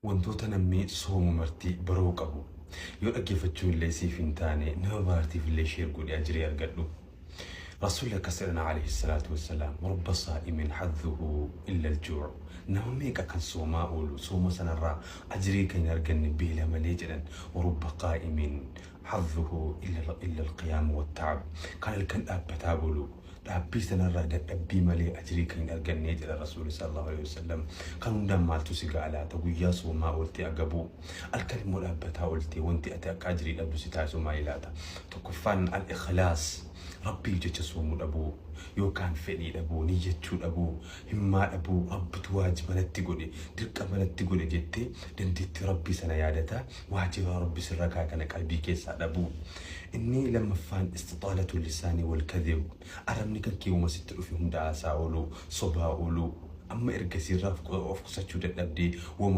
Wantoota namni soomu marti baruu qabu. Yoo dhaggeeffachuu illee siif hin taane, nama biraatiif illee share godhi, ajrii argadhu. Rasuulli akkas jedhan alayhi salaatu wassalaam: "Rubba saa'imin hadhuhu illa al-juu'." Nama meeqa kan soomaa oolu sooma sanarraa ajrii kan hin arganne beela malee jedhan. "Rubba qaa'imin hadhuhu illa al-qiyaam wat-ta'ab." Kan halkan dhaabbataa bulu dhaabbii sanarraa dadhabbii malee ajrii kan hin arganne jedha Rasuulli sallallahu alaihi wasallam. Kan hundaan maaltu si ga'a laata? Guyyaa soomaa ooltee agabuu, halkan immoo dhaabbataa ooltee, wanti ati akka ajrii dhabdu si taasisu maali laata? Tokkoffaan al-ikhlaas, Rabbii jecha soomuu dhabuu yookaan fedhii dhabuu, niyyachuu dhabuu, himmaa dhabuu. Rabbitu waajiba natti godhe, dirqama natti godhe jettee dandeettii Rabbii sana yaadataa waajiba Rabbi sirra kaa kana qalbii keessaa dhabuu. Inni lammaffaan istixaalatu lisaanii wal kadhib, arrabni kan keewwuma sitti dhufe hunda haasaa ooluu, sobaa ooluu, amma ergasiirraa of qusachuu dadhabdee wama